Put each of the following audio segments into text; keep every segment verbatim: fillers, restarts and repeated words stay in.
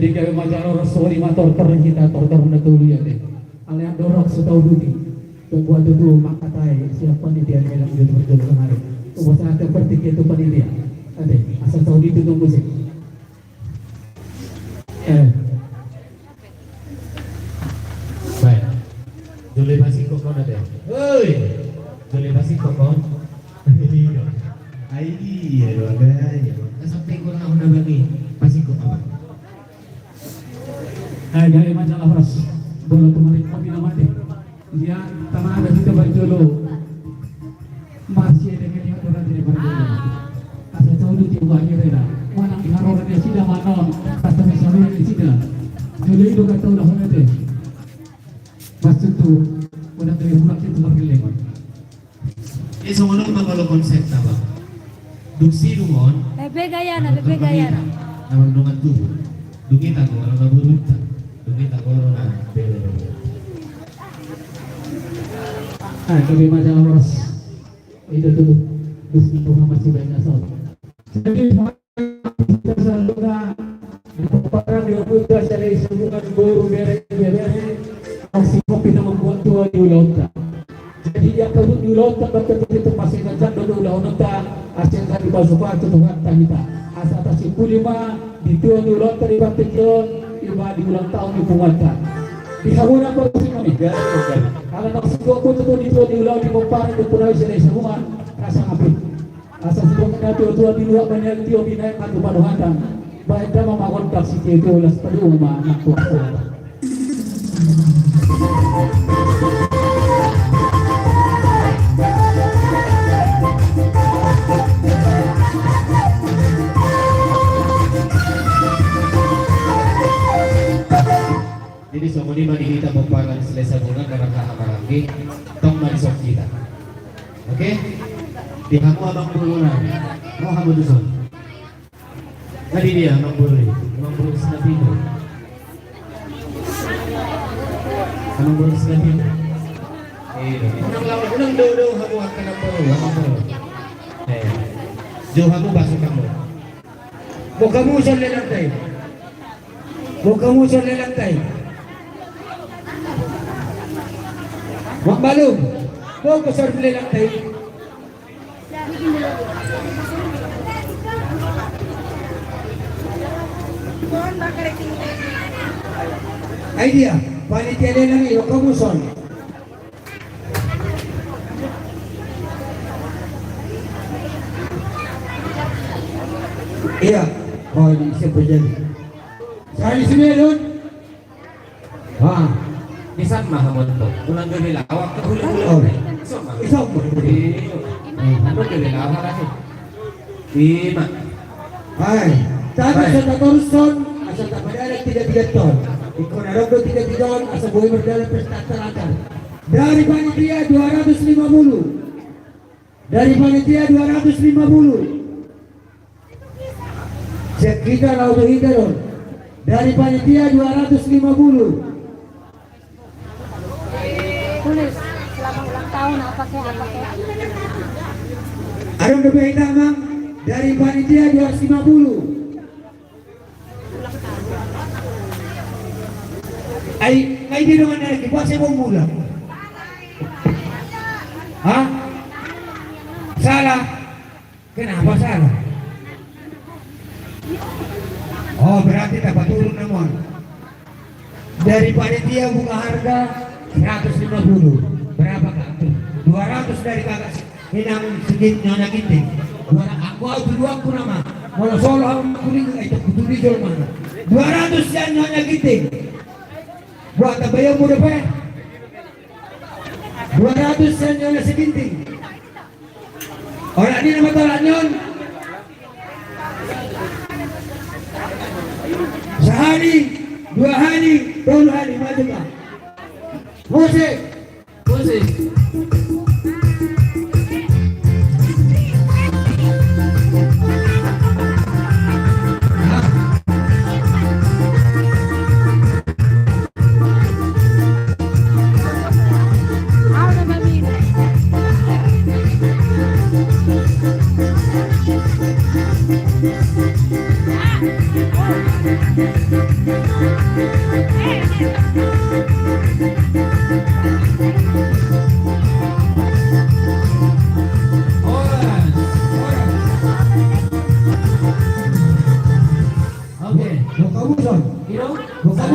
Jadi gabe ma jala horas, songon i ma tortor hita, tortor na tolu i ate. Alai andorang so tauduti, pembuat tutu mangkatai sian panitia na hela di jolo-jolo sahari. Upa sahat partingkian tu panitia. Ate, asa tauduti tu musik. Eh. Baik. Jolo pasingkop on ate. Oi. Jolo pasingkop on. Ai iya, luar biasa. Sampai kurang aku na bagi. Pasingkop on. Ai, gabe ma jala horas. Bola tu marik kopi na mate. Ia, tama ada kita bajolo. Masih ada kali aturan dari bajolo. Asa tauduti uba akhirna. Manang di haroro ni sida manon. Kata bisa di sida. Jolo i do kata udah honete. Maksud tu, udah dari burak itu berkelengon. Jadi songon on ma molo konsepta, Bang. Dung sidung on, bebe gayana, bebe gayana. Na mardongan tubu. Dung i tagoro na borunta. Dung i tagoro na bere. Ah, gabe ma jala horas. Ida tutu. Dung sidung ma sibaen na saut. Jadi, Di pomparan ni ompunta Silahisabungan, boru, bere, ibebere, asing kopi na mambuat tua di ulaonta. Jadi, ia kabut di ulaonta, bangke tu pintu masing-masing do di ulaonta, asing kan dipasupasu Tuhanta hita. Asa tasimpuli ma di tua di ulaonta di partingkian on, ima di ulang tahun ni punguanta. Di hamu na baru sini. Ala na sidung ompunta di tua di ulaon di pomparan ni ompunta Silahisabungan, rasa ngapit. Asa sidung na tua-tua di luat banyak tio binaen matu padohatan. Baen damang ma gondang sitio-tio, las paduo ma nang tu asa. Jadi songon i ma di hita pomparan Silahisabungan, marangka hamaranggi, tong ma dison hita. Oke? Di hamu amang boru nami. Mau hamu dison. Tadi dia amang boru, amang boru Sinapinda. Amang boru Sinapinda. Iya. Unang lawan, unang do-do hamu angka amang boru, amang boru. Eh. Jolo hamu basu hamu. Mau hamu son lelangta i. Mau hamu son lelangta i. Mak Balum. Mau hamu son lelangta i. Ai dia, panitia lelang i, mau hamu son. Iya. Oh, ini siapa jadi? Saya di sini, Dun. Ha. Di son ma hamu tu. Ulang gabe lawak tu hula-hula. Oh. Di son ma. Di son ma. Iya. Eh, anu gabe lawak lagi. Ima. Hai, tabi. Hai. Asa tatorushon, asa tapadalan tiga-tiga on. Ingkon adong do tiga-tiga on, asa boi mardalan pesta talatar. Dari panitia dua ratus lima puluh. Dari panitia dua ratus lima puluh. Cek kita, lau tu hita do. Dari panitia dua ratus lima puluh. Tulis, selamat ulang tahun, apa kek, apa kek. Adong dope hita, Mang, dari panitia dua ratus lima puluh. Ai, ai dia dongan lagi, buat saya mau mulak. Hah? Salah. Kenapa salah? Oh, berarti tapaturun namon. Dari panitia buka harga seratus lima puluh. Berapa, Kak? Dua ratus dari kakak si-, Inang Sigit, Nyonya Ginting. Dua ratus, aku au tuduanku nama. Molo solo au kuning, eh, itu kutu di jol mana? Dua ratus sian Nyonya Ginting. Buat apa yang muda, Pak? Dua ratus sian Nyonya Siginting. Olat ni nama tolak ni on. Sahali, dua hali, tolu hali, maju, Pak. Musik. Musik.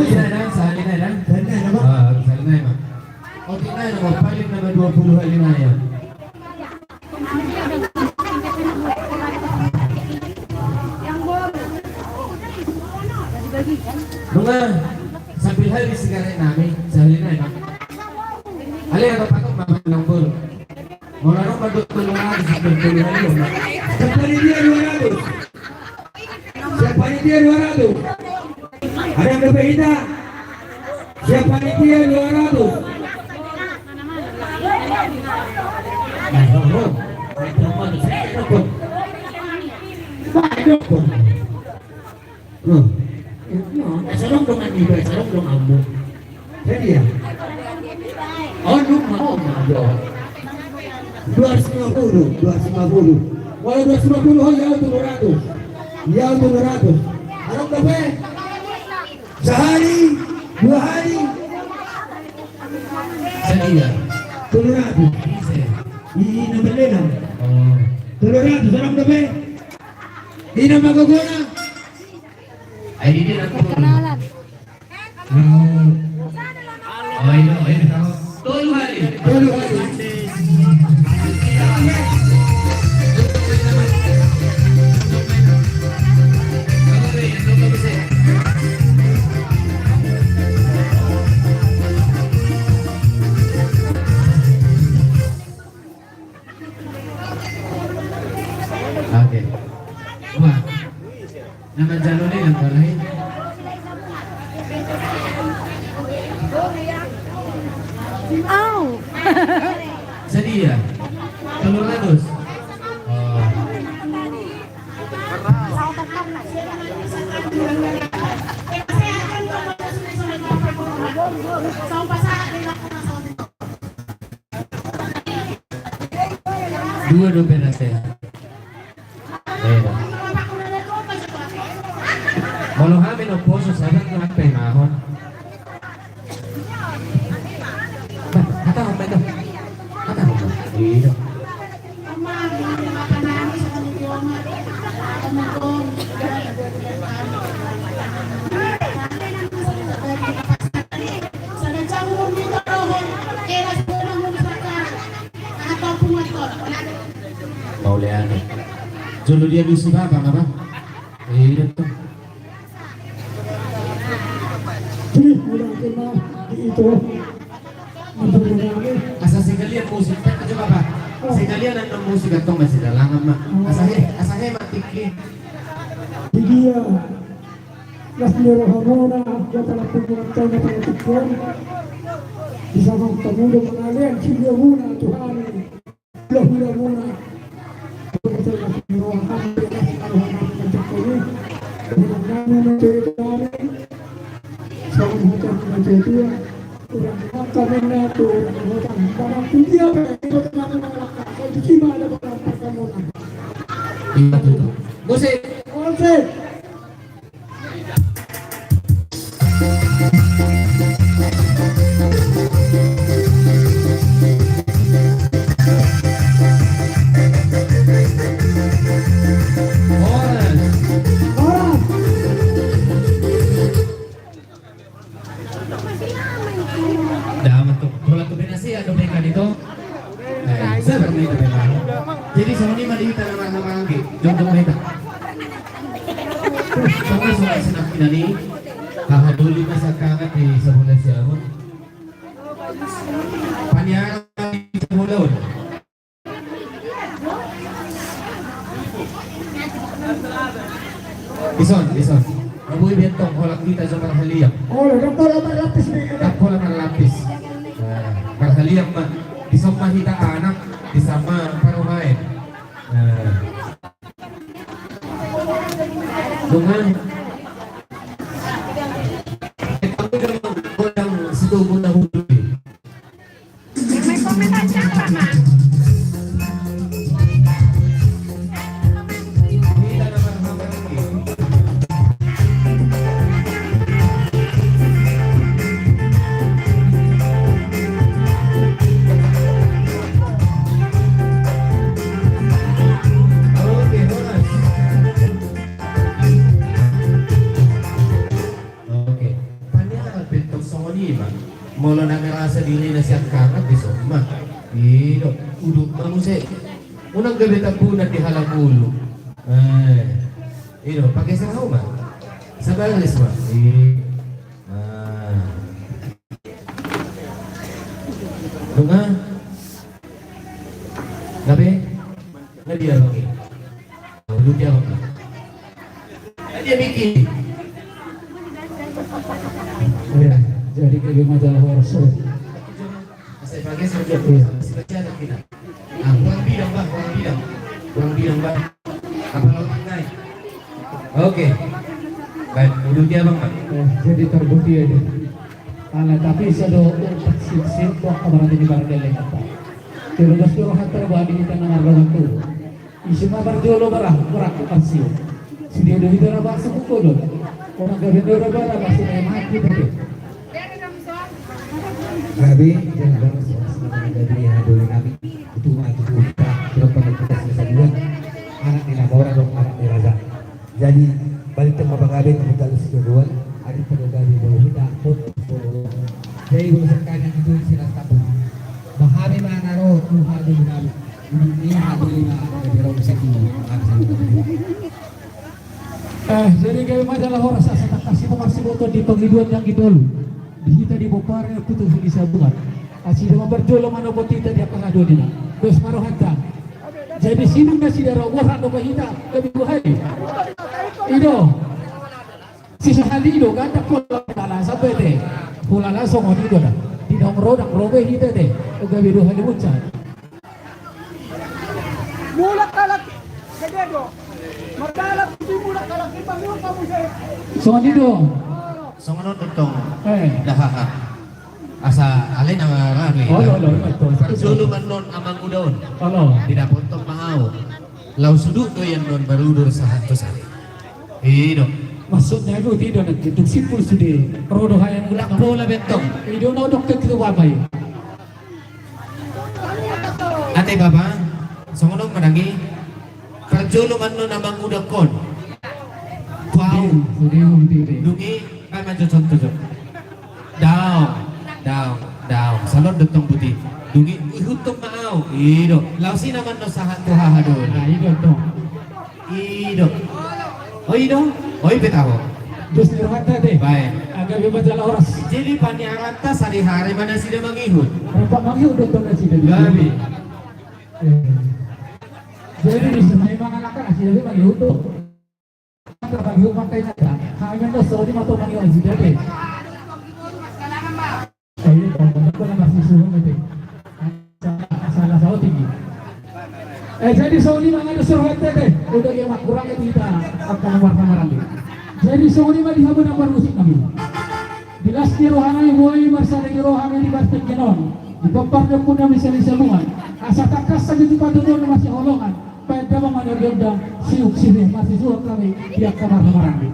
Sahali nai, da? Sahali nai, da, Bang? Ah, sahali nai, Bang. Oke, nai, nomor paling nomor dua puluh, sahali nai, ya. Nunga sambil habis sigaret nami, sahali nai, Bang. Ale, ada patung, Bang, nang bolu. Molo adong ma dua ratus, dua puluh ribu, Bang. Siap panitia dua ratus. Siap panitia dua ratus. Ada yang lebih kita? Siap panitia dua ratus. Nah, oh, oh. Nah, sedang dengan iba, sedang dengan ambo. Jadi ya. Oh, lu mau, mau, ya. Dua ratus lima puluh, dua ratus lima puluh. Kalau dua ratus lima puluh, oh, ya, tujuh ratus. Ya, tujuh ratus. Ada berapa? Sehari, dua hari. Jadi ya. Tujuh ratus. Bisa. Ini benar. Oh. Tujuh ratus, ada berapa? Ini apa guna? Ai, di dia aku. Perkenalan. Oh, iya, iya, tahu. Tolu hari. Tolu hari. Oke. Wah. Na manjalo ni nang balai. Au. Sadia. Tolu ratus. Oh. Dua dope na sehat. Beda. Molo hami na poso, sabar na hami pe mahon. Bah, kata apa itu? Kata apa? Iya. Mauliate. Jolo dia bisi baba, apa? Iya, tuh. Ih, udah kena di itu. Asa sekalian musik, tak coba, Pak. Sekalian anu musik, antong masih dalangan, Mak. Asa he, asa he, Mak, tiki. Di dia. Las ni rohamuna, dia pala pungguan tona pala tukuan. Bisa mangkamudu mangalian, sinjomuna, Tuhan. Hula-hulamuna. Musik. Horas. Horas. Damang tu. Horas tu, binasia do bengkali tu. Eh, sabar ma hita pe. Jadi songon i ma di hita na marhahamaranggi. Jongjong ma hita. Songon i, songon i, songon i. Haha, doli ma sangkangan di sabola siamun. Paniaran di sabola on. Dison, dison. Maboi be antong holan hita jo marhaliang. Oh, dang holan marlapis be. Dang holan marlapis. Nah, marhaliang ma. Dison ma hita anak, dison ma parumaen. Nah. Dongan. Godang situbu na hulu. Molo na merasa dirina sian karang, dison ma. I do, udut ma muse. Unang gabe tampunan di halak ulu. Eh, i do, pageser hamu ma. Sabalis ma. I. Ah. Nunga? Gabe? Nga dia bang i? Lu dia bang. Dia mikir. Ya, jadi gabe masalah horso. Saya pakai saja. Iya. Masih baca anak kita. Ah, kurang bidang, Bang, kurang bidang. Kurang bidang, Bang. Apa lawan naik? Oke. Baik, duduk dia, Bang, Bang. Eh, jadi terbukti ya, dia. Ala tapi sado utak sip-sip, wah, kabar ini barang dia lengkap, Pak. Terus dulu hak terbadi di tanah marga waktu. Isi ma parjolo barang, barang parsio. Sude do hita na bangso buko do. Orang gabe do ra barang, masih main mati tadi. Gabe, jangan barang, semua gabe ya, dole nami. Itu mah, itu kita, kita pada kita sisa dua. Anak ni Namora dong, anak ni Raja. Jadi, balik ke Mabagabe, ke Bengkalis kedua. Adi pada gabe, dole hita, pot, dole. Jadi, guru sekali itu, sila satu. Bahari mana roh, Tuhan di dalam. Eh, jadi gabe majalah horas asa tangkas hita marsiboto di pangidoan yang di tolu. Di hita di Bopare, Putus di Sabungan. Asi dua parjolo manopot hita di angka haduan ina. Dos ma rohanta. Jadi sidung nasida ro, boha do hita, gabe boha i. I do. Sisahali do, ganda pola, pola sampe te. Pola langsung on i do da. Di dong ro, dang ro be hita te. O gabe do hali munca. Mulak halak gede do. Mardalan di mulak halak di bangun kamu saya. Songon i do. Songon on do tong. Eh. Dahaha. Asa ale na ra do i. Olo, olo, betul. Parjolo annon amang uda on. Olo. Didapothon ma au. Laos sudut do i annon baru do sahat tu sari. I do. Maksudnya itu tidak nanti untuk simpul sude. Ro do hayang mulak. Pola betong. I do na odok ke tu babai. Ate baba, songon on ma dang i. Parjolo annon amang uda on. Pau. Sude, sude, sude. Dung i, baen ma jo contoh jo. Daong, daong, daong. Salon do tong buti. Dung i, ihuthon ma au. I do. Laos i nama annon sahat tu haha do. Nah, i do tong. I do. O i do. O i pe taho. Dos ni rohanta te. Baen. Gabe majalah horas. Jadi paniaranta sadihari ma nasida mangihut. Rap mangihut do tong nasida. Gabe. Eh. Jadi di sana emang anak-anak nasida mangihut do. Mangihut mangihut nasida. Hami annon songon i ma tong mangihut nasida te. Eh, jadi songon i ma nga dos rohanta te. Udah dia makurang itu hita angka na marhamaranggi. Jadi songon i ma di hamu na parmusik nami. Di las ni roha nami boi marsada di roha nami di partingkian on. Di pampar ni ompu nami sali Sabungan. Asa tangkas sabi tu patuduhon na masihaholongan. Baen damang ma na gondang, siuk sirih, masisuak hami di angka marhamaranggi.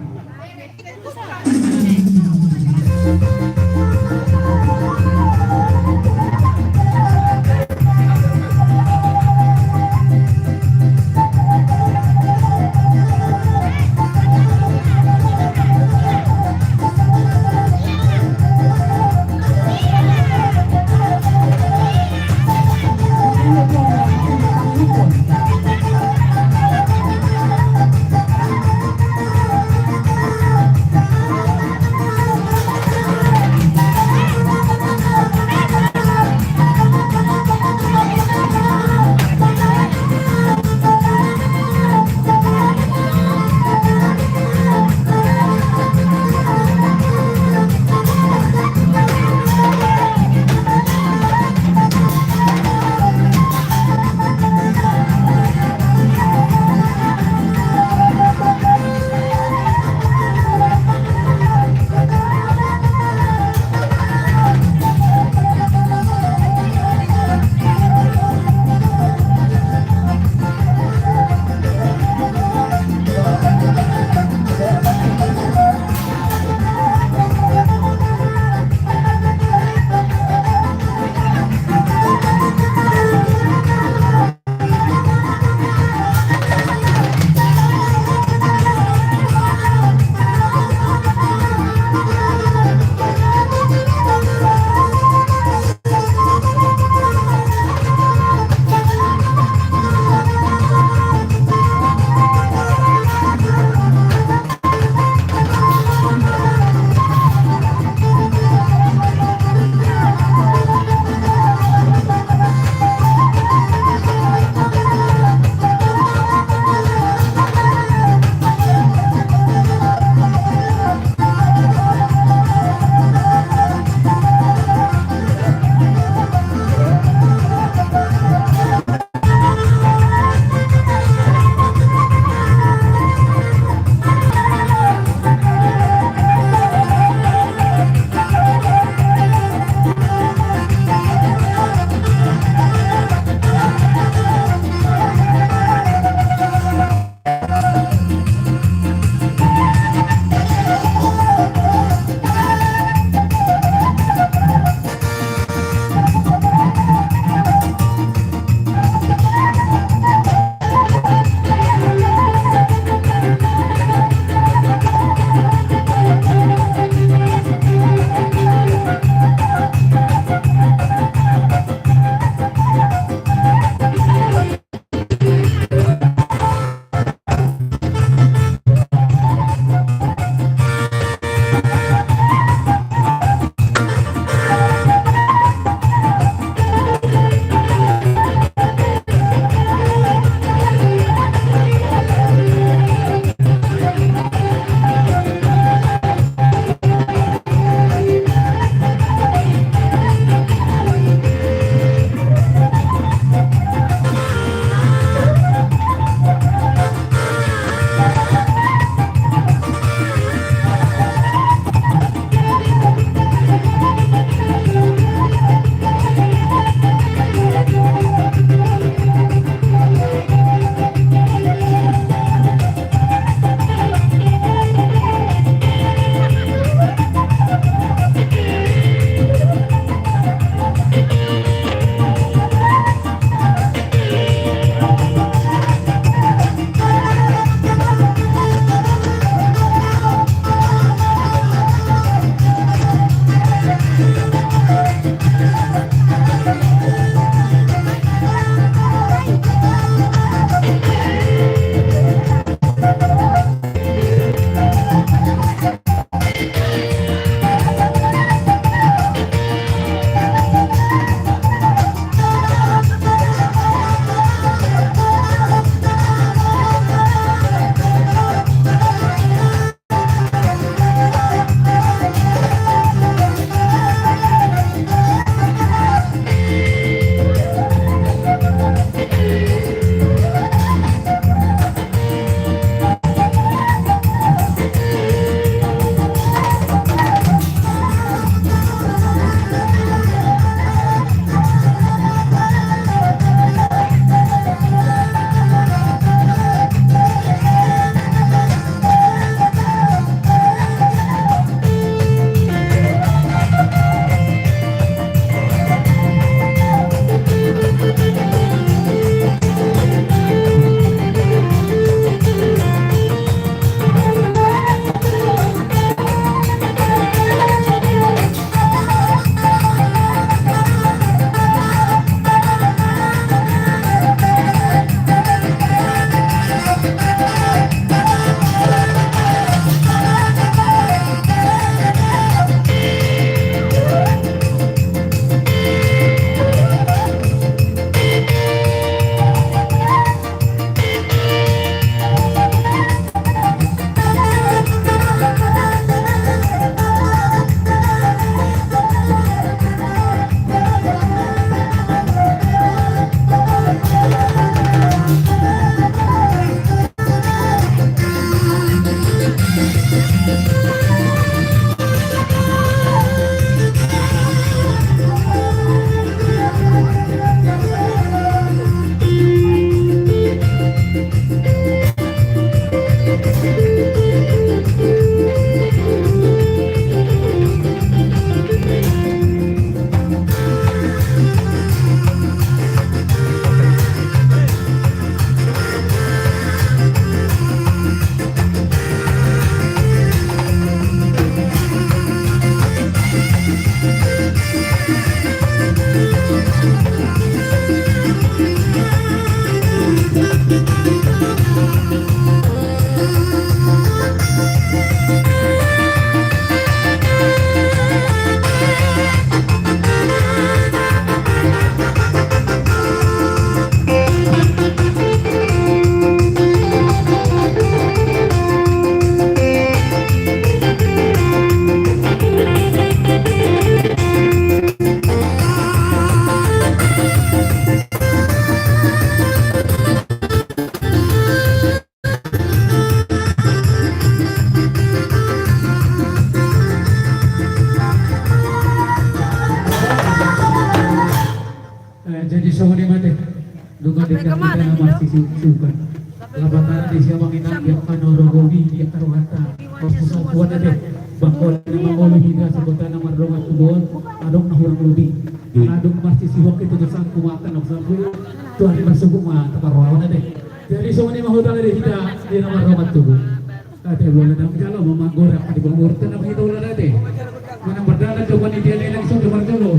Di siapa minang dia kan oro gobi dia karuhata. Pas pusat kuat ade. Bakal na mangolu hingga sebutan na mardongan kubon. Adong na hurang lobi. Adong masisihok itu tu sangku mata na sangku. Tuhan masuk ma taparoawan ade. Jadi songon i ma huta ade hita di na mardongan tubu. Ate bola dang jalo ma manggora di bawah urut na begitu ular ade. Mana berdalan coba ni dia langsung di marjolo.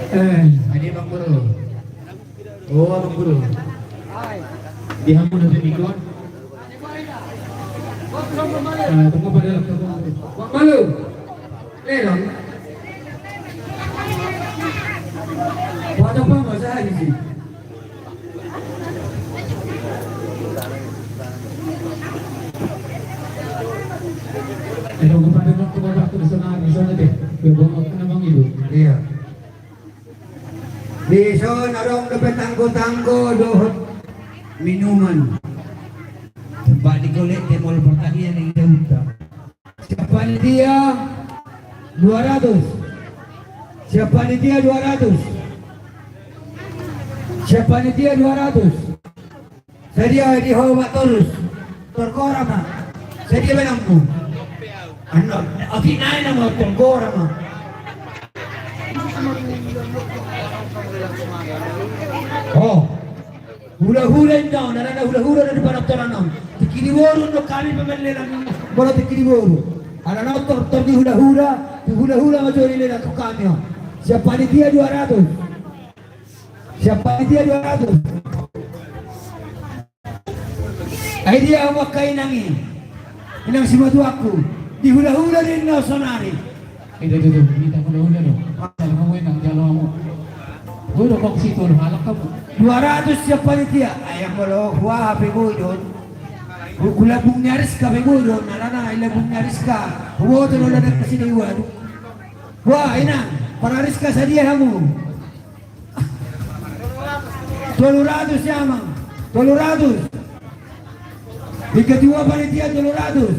Eh, ade bang guru. Oh, Abang Guru. Di hamu na pemikon. Eh, tunggu pada, tunggu. Bang Malu. Eh, dong. Buat apa nggak usah di sini? Eh, dong, pada waktu, waktu di sana, di sana deh. Gue bawa ke Abang Ibu. Iya. Dison adong dope tanggo-tanggo dohot minuman. Tempat di kolek temol pertanian yang kita minta. Siap panitia dua ratus. Siap panitia dua ratus. Siap panitia dua ratus. Sadia di ho ma torus. Torgora ma. Sadia benangku. Anno, otik nai nama torgora ma. Oh. Hula-hula inna, na na hula-hula na di panontonan on. Tingki di boru no kami pemain lelang. Bola tingki di boru. Ala na tor tor di hula-hula, di hula-hula ma joli lelang tu kami on. Siap panitia dua ratus. Siap panitia dua ratus. Ai dia hamu angka inang i. Inang simatuangku. Di hula-hula do inna sonari. Ida do do, hita hula-hula do. Asal hamu inang jalo hamu. Gue do kok situ do halak hamu. Dua ratus siap panitia. Ayam bolo hua hape gue do. Hu-, hulabung ni Ariska pe gue do. Nalana hulabung ni Ariska. Gue do lo ladan kasih dewa do. Wah, inang, para Ariska sadia hamu. Tolu ratus ya, Amang. Tolu ratus. Di ketua panitia tolu ratus.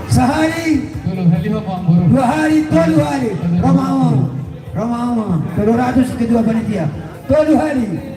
Sahali. Tolu hali, Amang, boru. Dua hali, tolu hali. Roma, Amang. Roma, Amang. Tolu ratus ketua panitia. Tolu hali.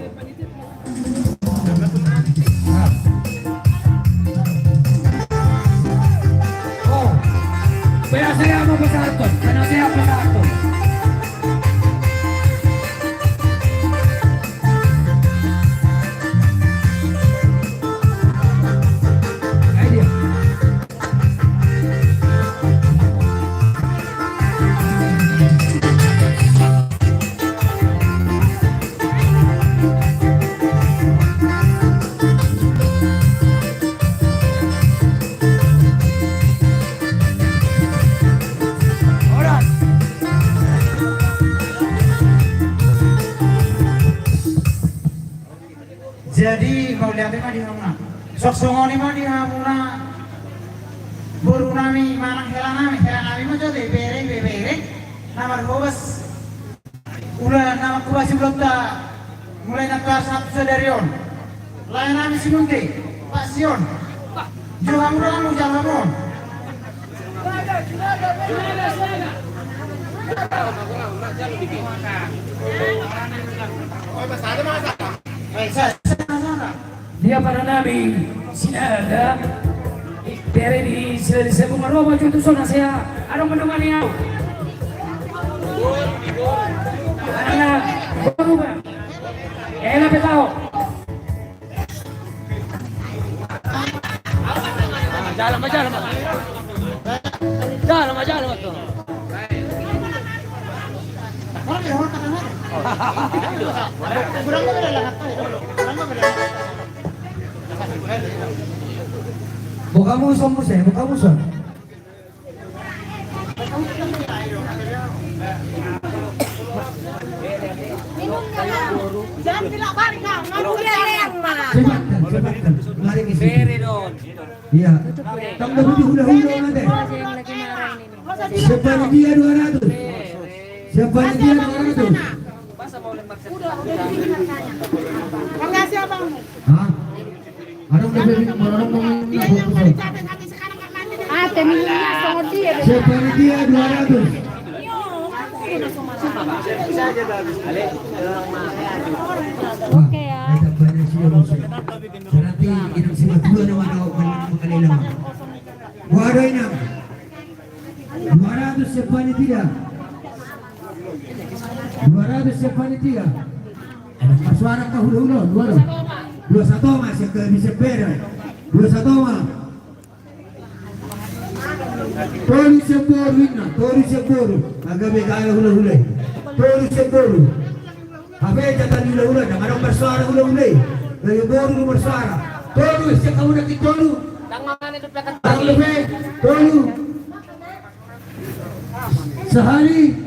Jadi mauliate ma di hamuna. Songon i ma di hamuna boru nami manang hela nami, hela nami ma jo di bere, bebere na marhobas. Ula na mangkobasi ulaonta mulai na tar sahat tu sadari on. Lae nami si Munti, Pak Sion. Jo hamu do hamu jalo hamu on. Dia para nami Sinaga. Bere di sila di sebu maroma jo tu sona sea. Adong mandongani au. Anak. Ela petau. Jalan ma, jalan ma. Jalan ma, jalan ma tu. Buka muson muse, buka muson. Sebentar, sebentar. Mari ke sini. Iya. Tambah lebih hula-hula nanti. Siap panitia dua ratus. Siap panitia dua ratus. Hah? Ada udah beli, orang mau minum. Ah, teminnya sama dia. Siap panitia dua ratus. Oke ya. Ada banyak sih. Panitia. Dua ratus sian panitia. Marsuara angka hulahula, dua do. Dua Satonga sian Gabe sian Bere. Dua Satonga. Tolu sian boru ninna, tolu sian boru. Gabe gabe hulahula. Tolu sian boru. Hape jatah ni hulahula, ndang adong marsuara hulahula i. Gabe boru do marsuara. Tolu sian hamu nangkin tolu. Ndang dope, tolu. Sahali.